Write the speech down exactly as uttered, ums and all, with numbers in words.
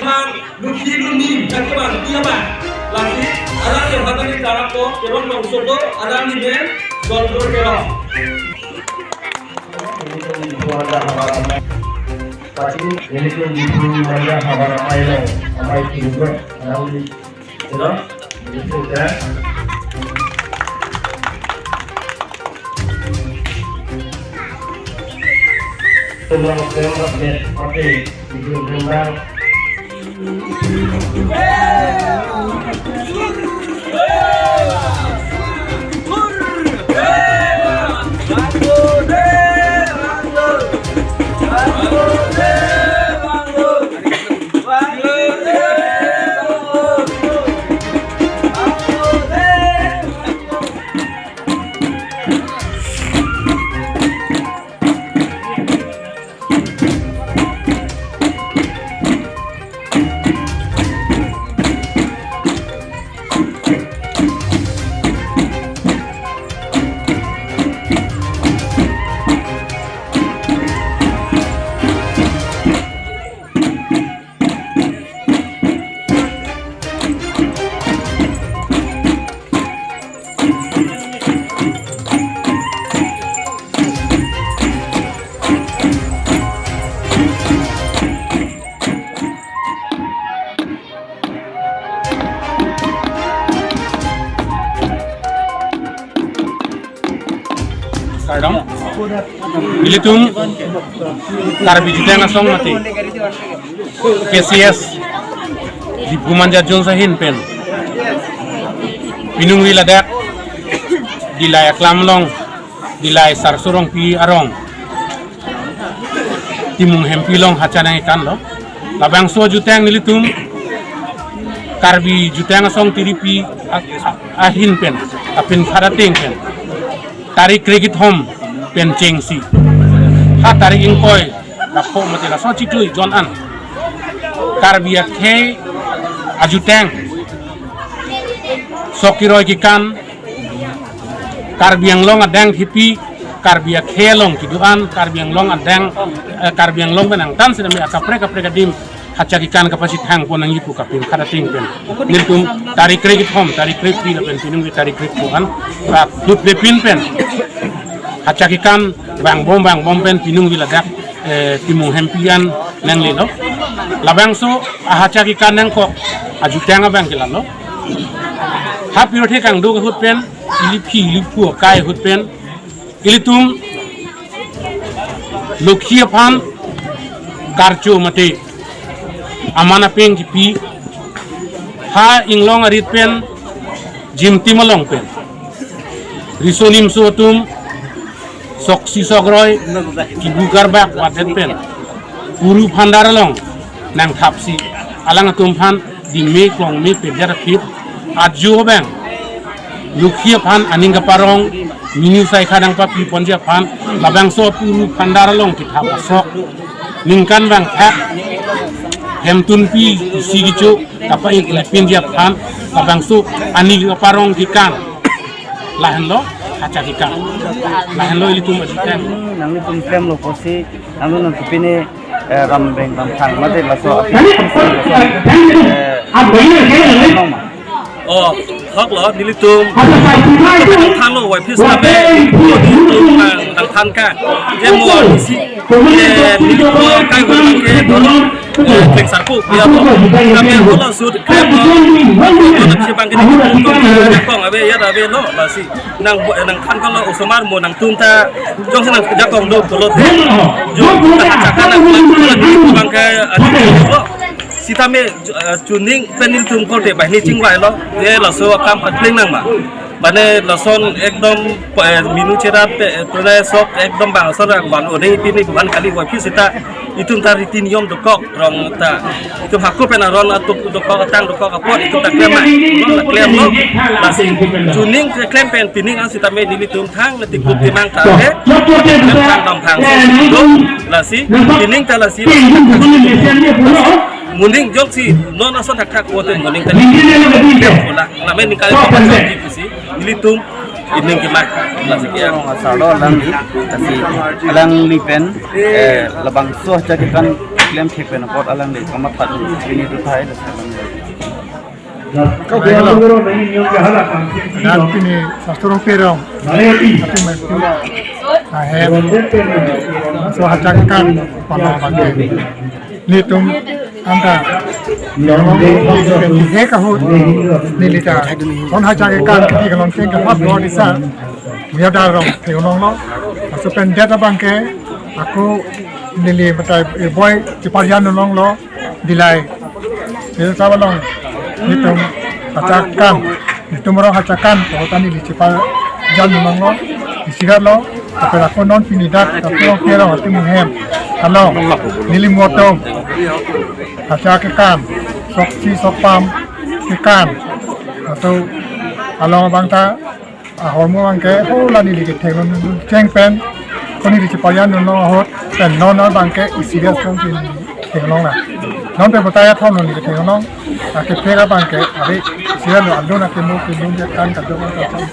Bang, luki luni, kaki bang, iya bang. Lagi, alang yang kata ni tarap ko, kebon bang soto, alang ni ben, dor dor kebon. Pati, ini pun di pun maya habar apa ya? Apa itu juga? Alang ni, you know? Itu kan. Semua orang, oke. Kardom. Ilitum Karbi Jutang Asong mate K C S Diphu Manja Jones ahin pen piningri ladak Dillai aklam along, Dillai Sarso Rongpi arong Timung Hempi along hacha nangkekan lo. Labangso ajutang nelitum Karbi Jutang Asong tiripi a-, a-, ahin pen, apin khada ting pen, tarik krekethom pen chengsi ha tarik ingkoi, lapho mate laso chiklo jon an Karbi akhei ajutang sok kiroi kikan, Karbi Anglong adang hipi, Karbi akhei along kedo-an, Karbi Anglong adang, eh, Karbi Anglong pen angtan sitame akaprek kaprek adim hacha kekan kapachethang pon nangji pu kapin khada ting pen nelitum tarik krekethom, tarik krephli lapen piningri tarik krepho an, rak dut bepin pen hacha kekan vangbom vangbom pen piningri ladak, eh, Timung Hempi an nanglelo. Labangso ahacha kekan nangkok ajutang abang ke lalo. Ha pirthe kangduk ahut pen, ili phi ili phu akai ahut pen, ilitum lokhi aphan karcho mate aman apeng kipi, ha inglong arit pen, jimtim along pen, riso nimso atum soksi sokroi kibu karbak vadet pen, puru phandar along nangthapsi, alangtum aphan dingme klongme pejar aphi ajo abang lokhi aphan aning kaparong mini sai khadang papi ponji aphan labangso puru phandar along kithap asok ningkan vangthak hemtunpi isi kecho kapa-ik lepinji aphan labangso aning kaparong kekan lahenlo hacha kekan, lahenlo ilitum ajutang. Nanglitum klemlo pusi, nangli nangkepine, eh, Ramreng Ramthang mate laso api, eh, nong ma? Oh, hok lo, nelitum thanlo, Y P S kami, nelitum nang, nangthan ka. Jemo isi, eh, nelitum kai guna ke, eh, Klengsarpo, ya to. Kami holo sut, kami, eh, nelitum, eh, kong ave, ya ave lo, lasi. Nang, eh, nangthan kalo osomar mo nangtum ta, jongsi nangjakong do pulote, jong ta chakana, nelitum abang ke, eh, lo. Sitame, eh, chuning pen nelitum korte banghini chingvailo, je laso akam patleng nang ma. Mane lason ekdom, eh, minu chera pe, eh, tule sok ekdom bang asor ang bang odeng pini bukan kali wa phi sita itum ta riti niyom dokok rong ta. Itum hako pen aron atum dokok atang dokok apot itum ta klem ma. Klem lo. Lasi chuning klem pen pining ang sitame nelitum thang neti kup timang ta ke. Klem thang dam thang so. Lasi pining ta lasi. Muning jongsi non ason thakthak kote muning ta. Bola, lamen ningkali papa jongsi pusi nelitum ining kemak. Lasi ke. Sardo alang di, lasi alangli pen, eh, labangso aja kekan klem thek pen apot alangli kamatha dun pini tu thai lasi alang. Dan pini Sastro Perong. Ati mati. Ahem. So hajakan pano bangke. Nelitum anta. He kahut. Neli ta. Kon hajakan kiti kalon keng kahap lo disa. Mia darong. Theolong lo. Aso pen det abangke. Ako neli batai, eh, boy, cheparjan nulong lo. Bilai. Bilai sabalong. Nelitum hajakan. Nelitum rong hajakan. Pokota neli cheparjan nulong lo. Isigar lo. Tapi ako non pini dak. Tapi rong kerong ati muhem. Halo. Neli motong. Hajakan. Soksi sopam. Kekan. Atau along abang ta. Ahormu abangke, hola neli kethek nang cheng pen, ko neli cheparjan nang ahut, pen non abangke, serious tong si theklong na. Non pen batai athom neli kethek nang, ake pega abangke, ari, serious lo, alun ake mo, ke lun dia kan, kadok kan, kadok kan.